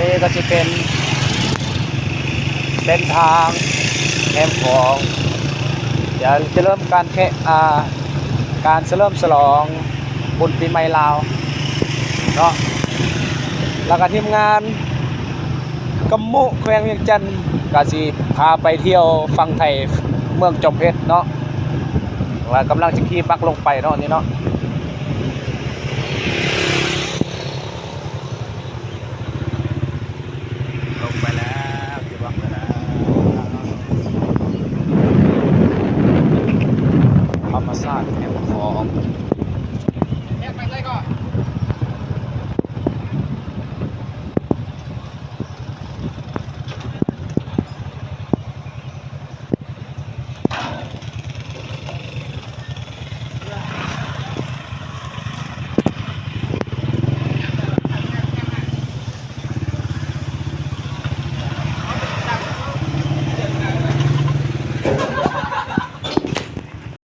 ນີ້ກໍຊິເປັນເສັ້ນທາງແຄມຂອງ ຈະ ຈະເລີ່ມການແຄະ ອ່າ ການສະເຫຼີມສະຫຼອງບຸນປີໃໝ່ລາວເນາະ ແລ້ວກໍທີມງານກຳມຸແຂວງວຽງຈັນ ກໍຊິພາໄປທ່ຽວຝັ່ງໄທ ເມືອງຈອມເພັດເນາະ ແລ້ວກຳລັງຈະຂີ່ບັກລົງໄປເນາະ ນີ້ເນາະ.